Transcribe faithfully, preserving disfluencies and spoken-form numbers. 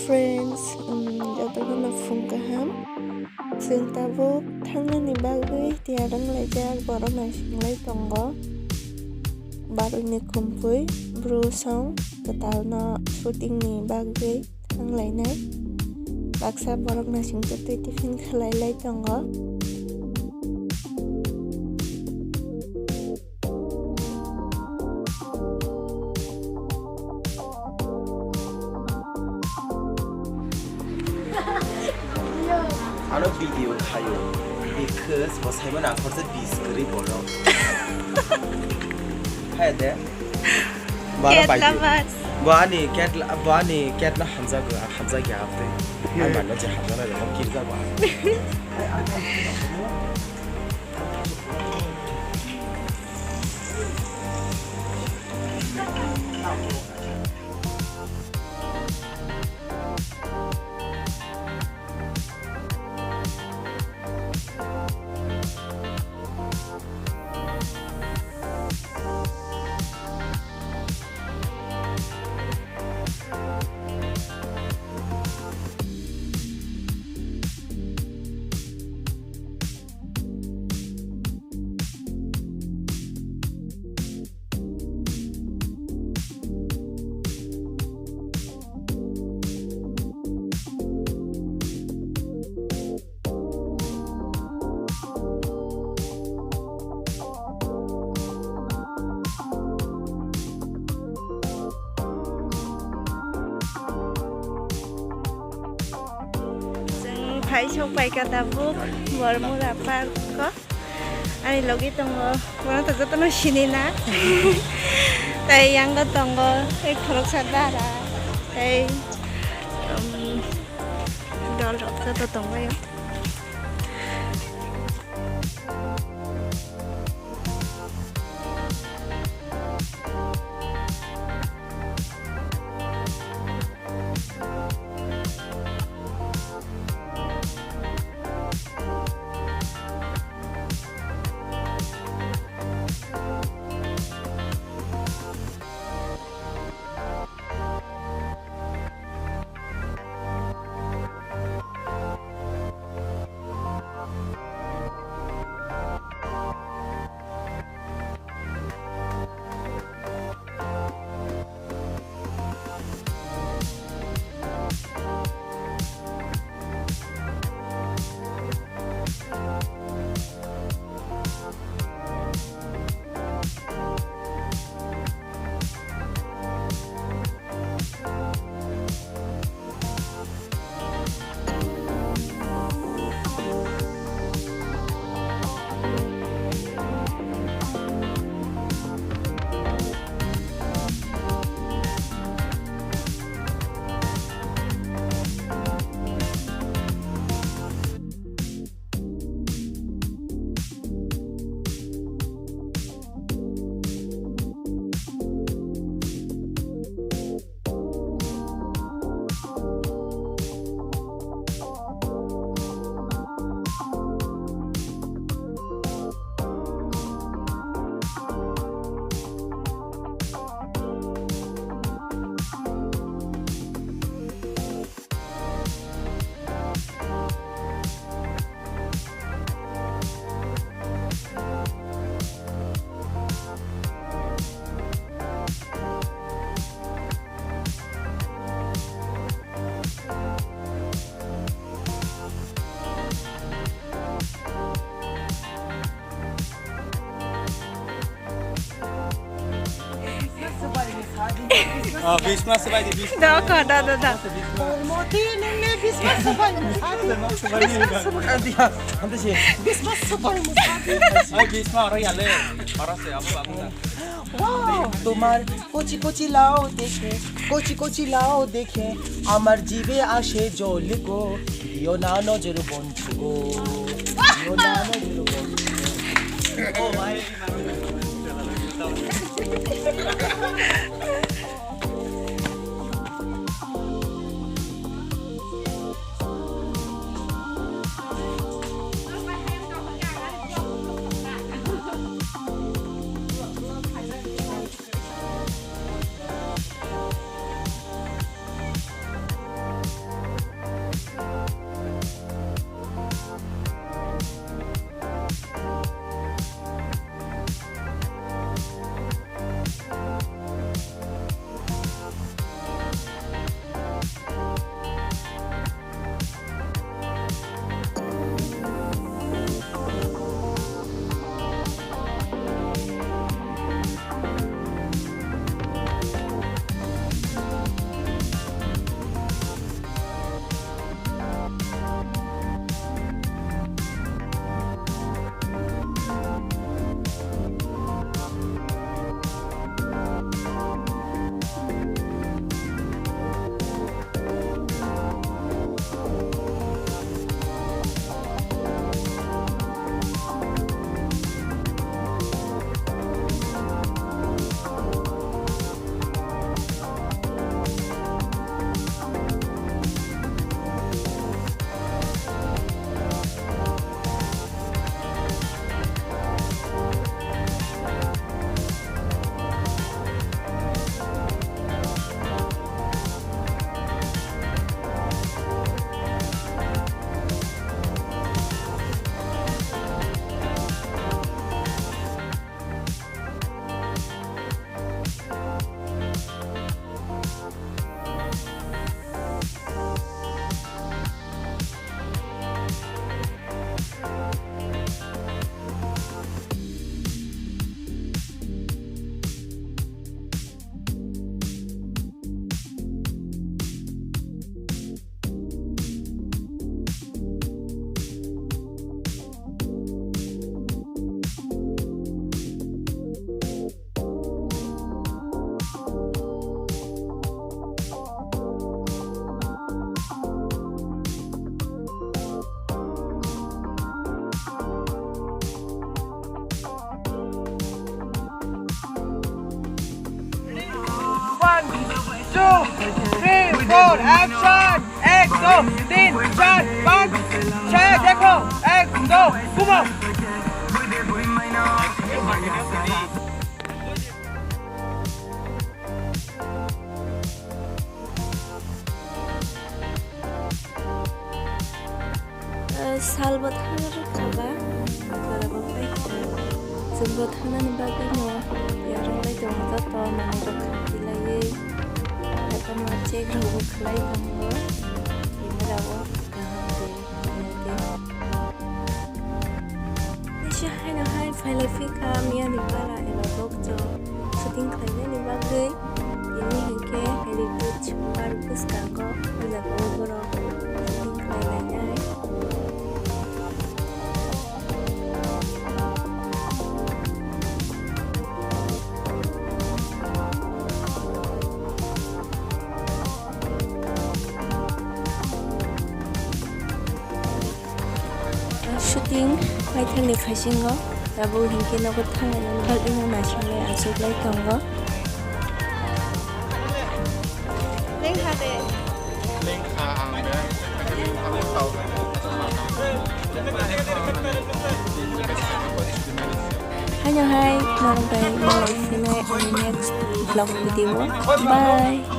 Friends, um, jotono no phung kaham. Chwng tabuk thangnani bagwi tiyar wng laijak, borok naising lai tongo. Barwi ni khumpui bru song kwtal no shooting ni bagwi thang lainai. Baksa borok naising twtwi tiffin khlai lai tongo. Ano video khayo. Because bo saimano akhorse bis kwrwi borok. Khaya de. Bo ano Cat bai di. Lovers. Bo ani cat la-, bo ani cat no hamjago, hamjagya abtwi. Ang mano je hamjaknai rok kirjago. Chwng phai sok pai kha tabuk Bormura park o. Ani logi tongo, bono to jotono sini na. Tei yango tongo, tei khoroksa dara, tei, um, dol rok joto tongbaio. Ah, Bhisma subai di, Bhisma. Da, ka, da, da, da. Bhisma. Moti nungne Bhisma subai mo sadi. Bhisma subai mo sadi. Ante si. Bhisma subai mo sadi. Ai, Bhisma, ora ya le. Ora se, abu, abu da. Wow. তোমার কচি কচি লাউ দেখে, কচি কচি লাউ দেখে আমার জিভে আসে জল গো। দিও না নজর বন্ধু গো। দিও না নজর বন্ধু গো। ও ভাই। Two, three, four, action! এক, দুই, তিন, চার, পাঁচ, ছয়, দেখো। এক, দুই, ঘুমাও। Salbo thangna rwkha ba, jora bo paikha. Chwngbo thangnani bagwino yarwk lai tongo, joto manwirok kha tilaiwi. Haikhe ma check rokbo khlai tongo, camera o kaham de, nai de. Teisa haino hai phailai phikha miyani bara eba bokchok shooting khlainani bagwi. Tini hinkhe Heritage Park bwskango o jaga o borok shooting khlai lainai. Shooting paithakni phaisingno tabuk hinkhe nogo thangnaino hal ino naisinglai achuklai tongo. Lengkha de. Lengkha ang de. Haino hai norok bai malai sinai ani next vlog video. Bye.